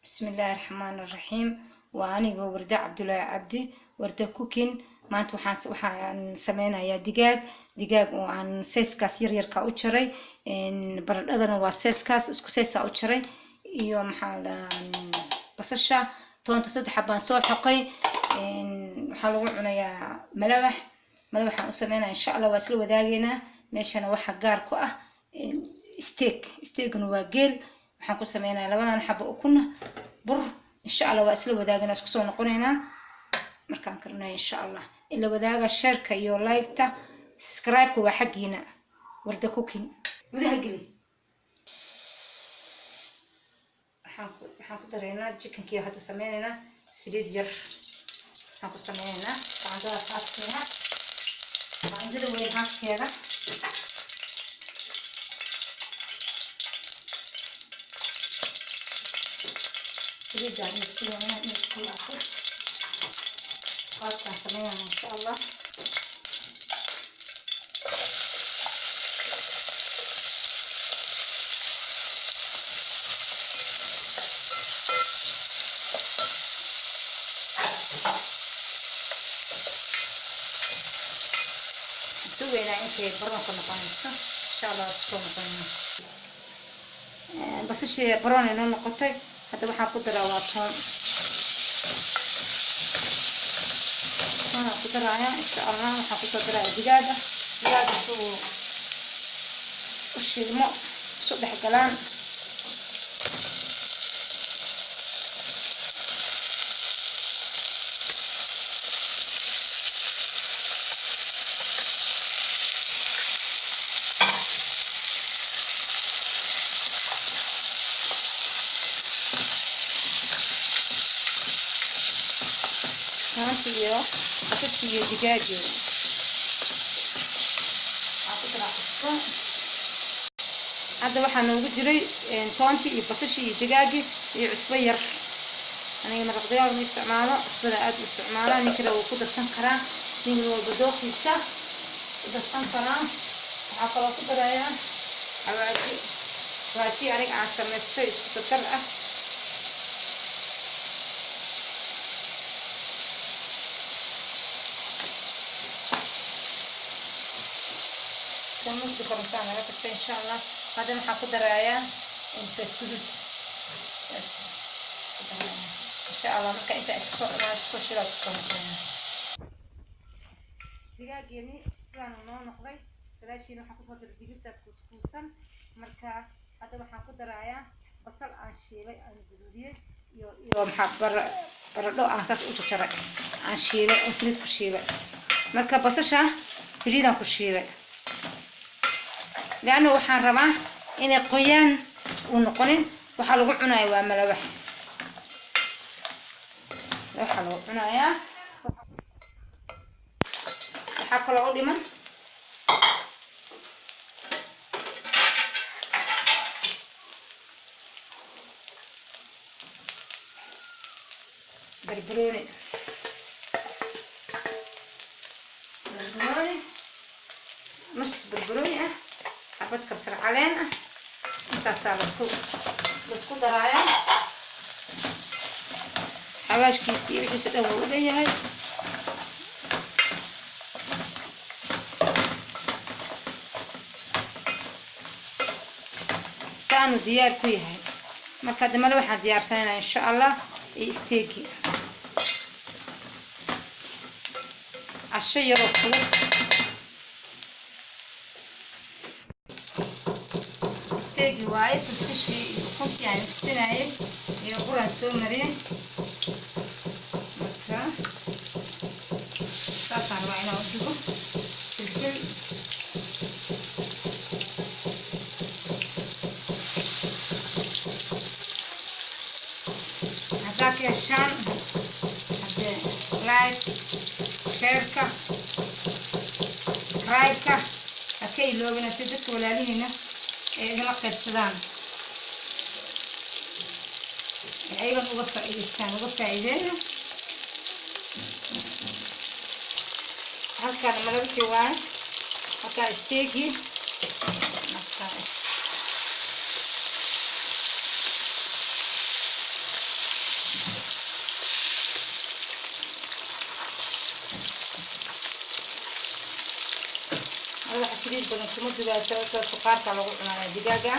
Bismillaahi Raxmaani Raxiim. Waa anigoo Warda Cabdulaahi Cabdi, Warda Cooking. Maanta waxaan sameynayaa digaag oo aan size-kaas yaryarka u jaray. Baradhadana waa size-kaas, isku size u jaray, iyo maxaa la dhahaa, basasha, toonta saddex baan soo xoqay. Waxaa lagu cunayaa malawax. Malawaxaan u sameynaya, insha Allah waa isla wadaageynaa. Meeshana waxaa gaar ku ah steak. Steakna waa geel. Waxaan ku sameynayaa labadan xabo ukuna, bur. Insha Allah waa isla wadaagana, isku soo noqonaynaa markaan karinayo, insha Allah. Ila wadaaga share-ka iyo like-ta, subscribe-ka waa xaggiina. Warda Cooking gudaha geli. Waxaan ku dareynaa chickenkii. Hadda sameynaynaa saliid yar. Waxaan ku sameynaynaa qaandada half-keeda, qaandada weyn half-keeda. Saliidaan iyo sugaynaa inay kulaato. Qaabkaan sameynayna, insha Allah. Sugaynaa intay brown ka noqonayso, insha Allah. Waa kusoo noqonayna. Basashii brown ay noo noqotay. Hadda waxaan ku daraa waa toon. Toonaan ku daraaya, insha Allah. Waxaan kusoo daraaya digaaga. Digaaga suu u shiilmo, isu dhex galaan. Toonta iyo basashii iyo digaagii waxaan ku daraa cusbo. Hadda waxaa noogu jiray toontii iyo basashii iyo digaagii iyo cusbo yar. Aniga maraq digaag ma isticmaalo, cusbada aad u isticmaalaa. Ninkana wuu ku darsan karaa, nin walba dooqiisa ku darsan karaa. Waxaa kaloo ku darayaa xawaaji, xawaaji aniga aan samaystay, isku dardar ah. Mugdi korontaa naga tagtay, insha Allah. Haddana waxaan ku darayaa basbaas guduud, insha Allah. Marka intaa isku soo dhamaa, isku soo shilaa, isku soo noqonaya. Digaageeni sidaan noo noqday. Gadaashiina waxaan kusoo daray digirtaas kuuskuusan. Marka hadda waxaan ku darayaa basal aan shiilay, aan guduudiyey, iyo maxaa, baradho aan saas u jarjaray, aan shiilay oon saliid ku shiilay. Marka basasha saliidaan ku shiilay, leanna waxaan rabaa inay qoyaan uu noqonin. Waxaa lagu cunaya waa malawax. Waxaa lagu cunayaa, waxaa kaloo u dhiman barbarooni. Barbarooni, nus barbarooni ah, xabad kabsar caleen ah, intaasaa laisku daraaya. Xawaashkiisi iyo wixiisa dhan wuu u leeyahay. Saanu diyaar ku yahay. Marka damada waxaan diyaarsanaynaa, insha Allah, iyo steak-gi, casho yaroo fudud. Steak-gi waaye, filfishii iyo ukuntii aan tusinayay iyo buraan soo mariyay. Marka saasaan rabaa inaan u dubo. Filfil. Haddaa ka heshaan, haddee like, share-ka, subscribe-ka ha ka iloobina, si dadka walaalihiina ay idinla qaybsadaan, ee ayagan uga faa'iidaystaan, uga faa'iideeya. Halkaan malabkii waaye, halkaan steak-gii. Marka Saliid badan kuma dubaayo, sababtoo suqaarka lagu cunaya digaaga.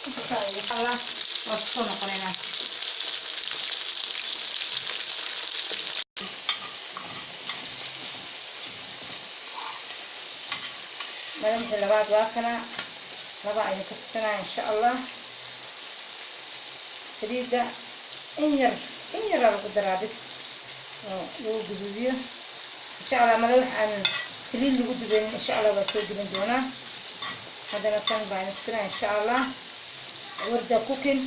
Intaas insha Allah waa isku soo noqonaynaa. Madaxii labaad waa kana, laba ayaan ka tusanaya insha Allah. Saliidda in yar in yaraa lagu daraa bis oo lagu guduudiyo insha Allah. Malawax aan saliid lagu dubaynin insha Allah waa soo gelin doonaa. Haddana tan baan tusanaya insha Allah. Warda Cooking,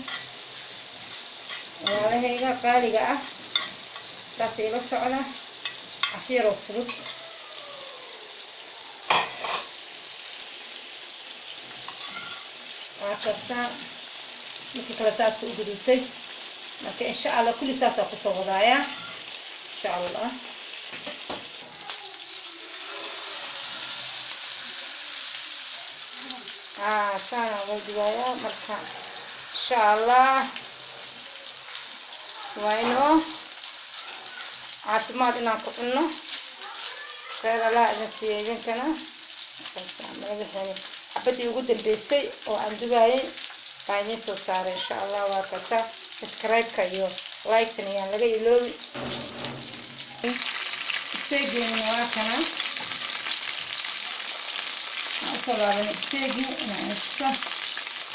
walaalahayga qaaliga ah, saas ila socda, casho yaroo fudud. Waa kasta markii kale saas u guduudtay. Marka insha Allah kulli saasaa kusoo wadaaya insha Allah. Saana loo dubayaa. Marka insha Allah waa inoo caafimaad inaan ku cunno. Kheyr Allah idin siiya idinkana. Madaxeeni xabadii ugu dambeysay oo aan dubaayay baa idiin soo saaray insha Allah. Waa kasa, subscribe-ka iyo like-tan ayaan laga iloobi. Steak-geeni waa kana. Waan usoo laabanay steak-gii inaan tuso,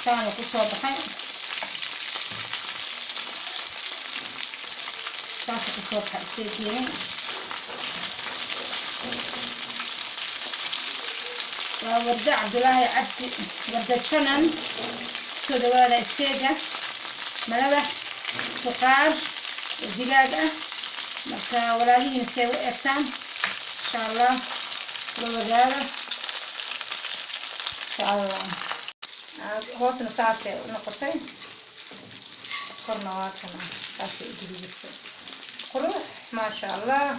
saanu kusoo baxay, saasa kusoo baxay steak-geeni. Waa Warda Cabdulaahi Cabdi, Warda Channel. Soo dhawaada. Steak-ga malawax suqaar oo digaag ah. Marka walaalihiina see u egtaan insha Allah la wadaaga insha Allah. Hoosna saasay u noqotay, korna waa kana, saasay u gududatay, qurux, maasha Allah.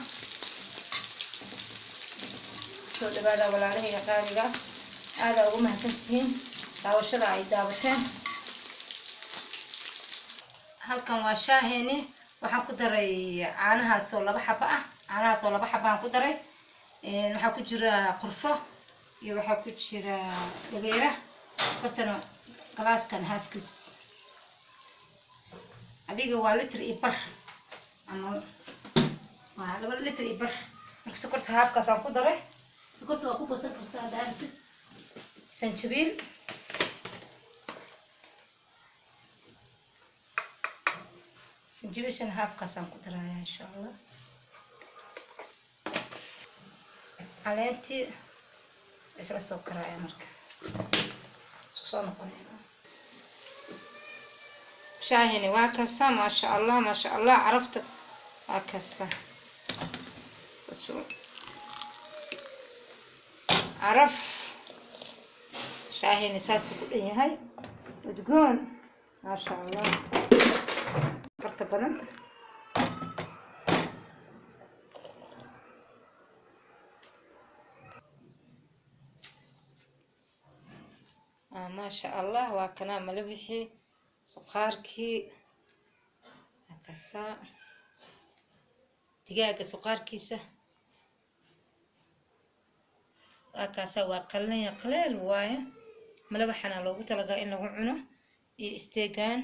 Soo dhawaada walaalahayga qaaliga, aada ugu mahadsantihiin daawashada ay daawateen. Halkan waa shaaheeni. Waxaan ku daray caanahaas oo 2 xaba ah, caanahaas oo 2 xaba aan ku daray. Waxaa ku jira qurfo iyo waxaa ku jira dhageera. Kortana galaaskan haafkiis, adiga waa litr iyo bar ama waa 2 litr iyo bar. Marka sokorta haafkaas aan ku daray, sokorta waa ku basan kartaa haddaa aragtid. Sanjabiil, sanjabiilshan haafkaasaan ku daraya insha Allah. Caleentii isla soo karaya, marka isku soo noqonaya. Shaahini waa kasa, maasha Allah, maasha Allah, carafta waa kasa. Caraf shaahini saasuu ku dhan yahay, udgoon, maasha Allah, farta badan. Maasha Allah, waa kanaa malabixii suqaarkii, waa kasaa digaaga suqaarkiisa, waa kaasaa, waa qalanya, qaleel waaye. Malawaxana loogu talagalay in lagu cuno iyo steak-gan,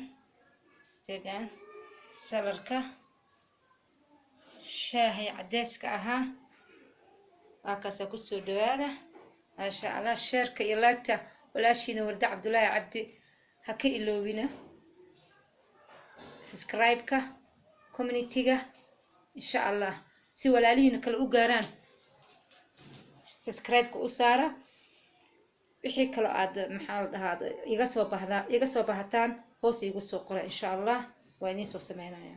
steak-gan salarka, shaahay cadeyska ahaa, waa kaasaa. Kusoo dhawaada, maasha Allah. Share-ka iyo like-ta walaashiina Warda Cabdulaahi Cabdi ha ka iloobina, subscribe-ka, community-ga insha Allah, si walaalihiina kale u gaaraan. Subscribe-ka u saara. Wixii kaloo aad, maxaa la dhahaa, iga soo bahdaa, iga soo bahataan, hoos iigu soo qora insha Allah, waa idiin soo sameynaya.